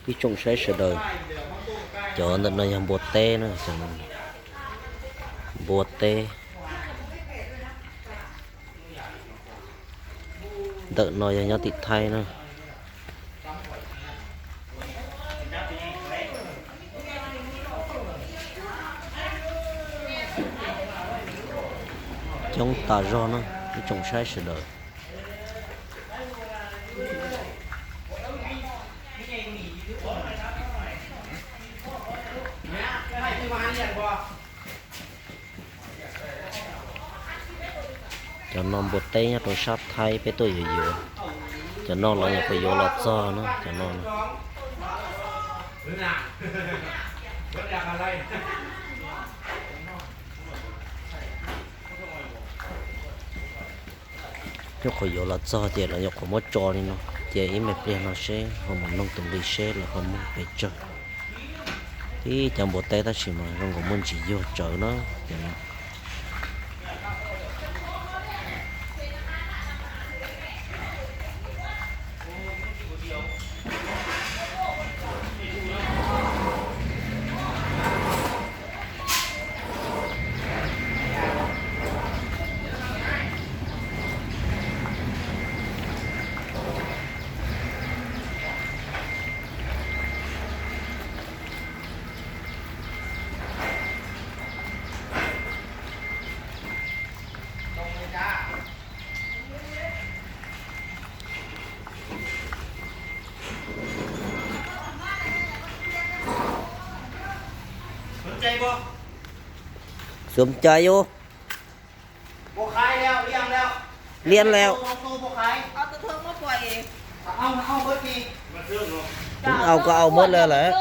Ib tsoom saib sawv daws, cov ntawm no yog npua teb na, cov no npua teb. Ntawm no yog nyob tim Thaib na. Coob tas zog na, ib tsoom saib sawv daws. Cov no npua teb nyob rau sab Thaib peb tuaj yuav yuav. Cov no los nyuam qhuav yuav los txog na, cov no. Nyuam qhuav yuav los txog ces lawv nyuam qhuav muab tso li no, ces ib me pliag no seb ho mus noog tus nqi seb lawv ho muab pes tsawg. Ib cov npua teb tab sis mas zoo nkaus muaj ntsis yuag tsawv na, ces no. Xyuam cai ub. Liab lawm. Kuv au koj au muab lawm lawm.